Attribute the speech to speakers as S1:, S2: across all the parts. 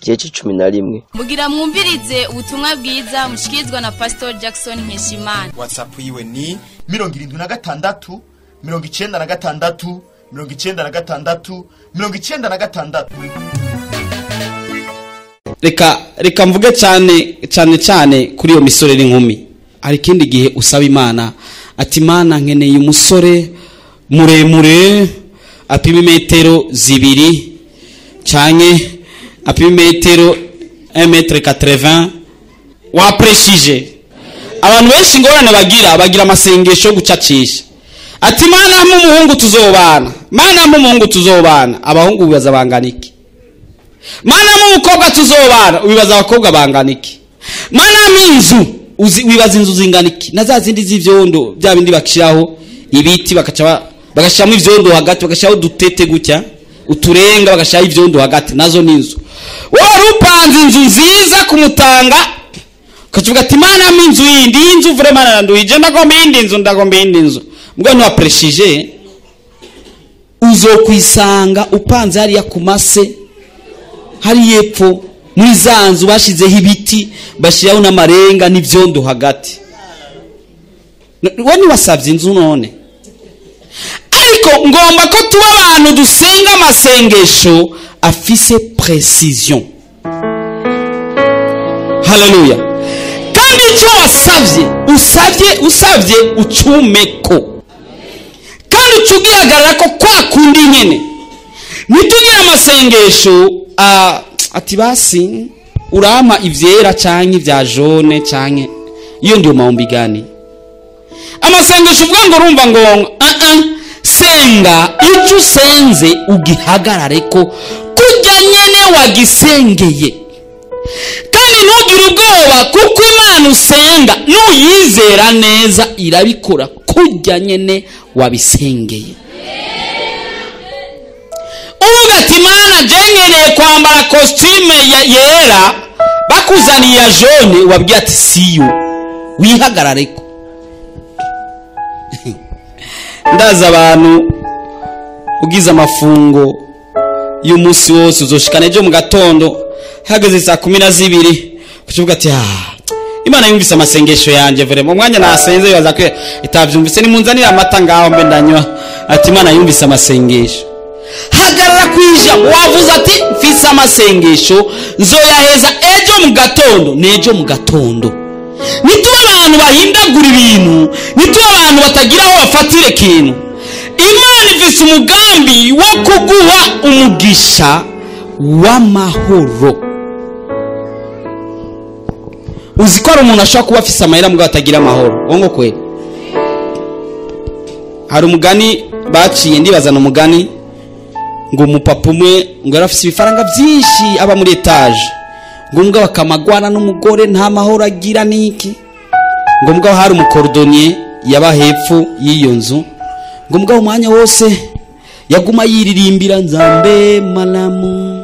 S1: Igice c'icumi na rimwe.
S2: Mugira mwumvirize ubutumwa bwiza mushikirizwa na Pastor Jackson Nkeshimana.
S3: WhatsApp yiwe ni
S4: 76 96 96 96.
S5: Reka mvuge cyane cyane cyane kuri iyo misore n'inkumi. Hari ikindi gihe usaba Imana ati Imana nkeneye umusore muremure apima imetero 2 canke apima imetero 1m80 wapreshije. Abantu benshi ingorane bagira amasengesho yo gucacisha ati Imana mpa umuhungu tuzobana, Mana mpa umuhungu tuzobana. Abahungu bibaza bangana iki? Mana mpa umukobwa tuzobana, ubibaza abakobwa bangana iki? Mana mpa inzu, wibaza inzu zingana iki? Na za zindi z'ivyondo bya bindi bakishiraho ibiti bakaca bagashiramo ivyondo hagati, bagashiraho udutete gutya uturenga, bagashiraho ivyondo hagati, nazo ni inzu. Wowe upanze inzu nziza kumutanga ukavuga ati Mana mpa inzu yindi, iyi nzu vraiment naranduhije, ndagomba iyindi nzu, ndagomba iyindi nzu. Mbwa ntiwapreshije, uzokwisanga upanze hariya ku mase hari yepfo muri za nzu bashizeho ibiti, bashiraho n'amarenga n'ivyondo hagati. We ntiwasavye inzu none. Ariko ngomba ko tuba abantu dusenga amasengesho afise precision. Haleluya. Kandi icyo wasavye, usavye ucumeko. Kandi ucugihagarara ko kwa kundi nyene. Nitugira amasengesho ati basi urama ivyera canke ivya jaune canke iyo ndio maombi gani? Amasengesho uvuga ngo urumva ngo senga icyo usenze ugihagarareko kujya nyene wagisengeye. Kandi ntugire ubwoba kuko Imana usenga nuyizera neza irabikora kujya nyene wabisengeye. Uvuga ati Imana jengereye kwambara costume yera, bakuzaniye ya jaune, wabwiye ati siyo, wihagarareko. Ndaza abantu ugize amafungo y'umunsi wose uzoshikana ejo mu gatondo hageze saa 12 ukavuga ati Imana yumvise amasengesho yanje vraiment, umwanya nasenze bibaza ko itavyumvise, nimunzanira amata ngaho mbe ndanywa. Ati Imana yumvise amasengesho. Hagarara kwijambo wavuze ati mfise amasengesho nzoyaheza ejo mu gatondo, nejo mu gatondo. Nituba abantu bahindagura ibintu, nituba abantu batagira aho bafatire kintu. Imana ifise umugambi wo kuguha umugisha w'amahoro. Uzi ko ari umuntu ashobora kuba afise amahera mugabo atagira amahoro. Wongo kweli. Hari umugani baciye, ndibazana umugani ngo umupapa umwe ngo yarafise ibifaranga byinshi aba muri etage, ngo mugabo akamagwana n'umugore nta mahoro agira niki. Ngo mugabo hari umucordonnier yaba hepfo y'iyo nzu, ngo mugabo umwanya wose yaguma yiririmbira nzambe malamu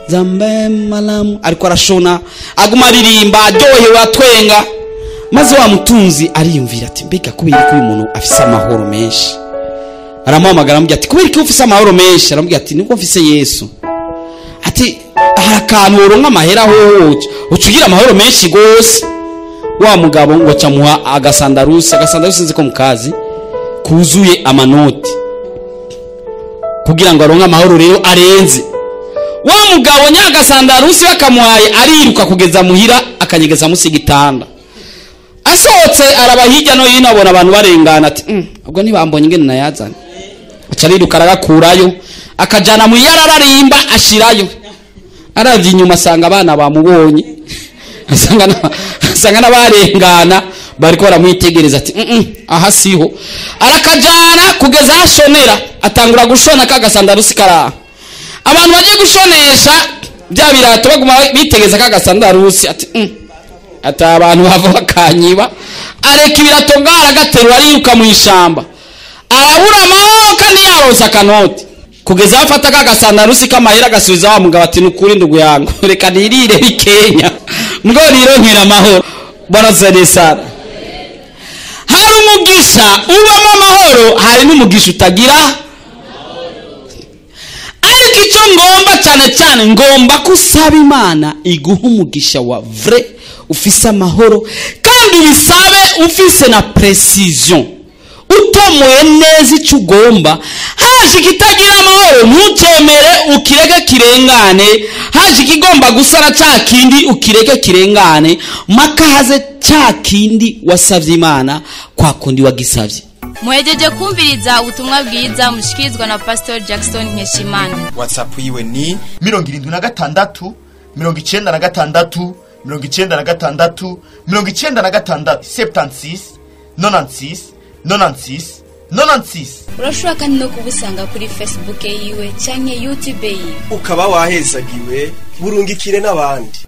S5: nzambe malamu, ariko arashona aguma aririmba aryohewe atwenga. Maze wa mutunzi ariyumvira ati mbega kubera ko uyu muntu afise amahoro menshi. Aramuhamagara aramubwira ati kubera ko ufise amahoro menshi? Aramubwira ati niko mfise Yesu. Ati hari akantu woronka amahera hoho ucugira amahoro menshi gose. Wa mugabo ngo acamuha agasandarusi, agasandarusi nzi ko mukazi kuzuye amanoti kugira ngo aronke amahoro rero arenze. Wa mugabo nyagasandarusi bakamuhaye ariruka kugeza muhira akanyegeza musi gitanda. Asohotse araba hirya no hino abona abantu barengana ati ubwo ntibambonye ingene nayazanye. Aca ariruka aragakurayo akajana mu yarararimba ashirayo. Aravye inyuma asanga abana bamubonye, asanga n'abarengana bariko baramwitegereza ati aha siho. Arakajana kugeza ashonera, atangura gushona kagasandarusi karaha. Abantu bagiye gushonesha bya birato baguma bitegeza kagasandarusi ati ati abantu bava bakanyiba. Areka ibirato ngara agaterura ariruka mu ishamba, arabura amahoro kandi yaronse akanoti. Kugeza afata kagasandarusi k'amahera agasubiza wa mugabo ati nukuri ndugu yangu reka nirire bikenya ngo nironkera amahoro. Bwana sana. Hari umugisha ubamo amahoro, hari n'umugisha utagira. Ariko icyo ngomba Ngomba cyane cyane, ngomba ko usaba Imana iguha umugisha wa vrai, ufise amahoro, kandi ubisabe ufise na précision, utomoye neza icyo ugomba. Haje ikitagira amahoro, ntucemere, ukireke kirengane. Haje ikigomba gusara cya kindi, ukireke kirengane, maka haze cya kindi wasabye Imana kwa kundi wagisabye.
S2: Muhejeje kumviriza ubutumwa bwiza mushikirizwa na Pastor Jackson Nkeshimana.
S1: WhatsApp yiwe ni
S4: 76 96 96 96, 76 96 96 96.
S2: Urashobora kandi no kubusanga kuri Facebook yiwe canke YouTube yiwe.
S1: Ukaba wahezagiwe, burungikire n'abandi.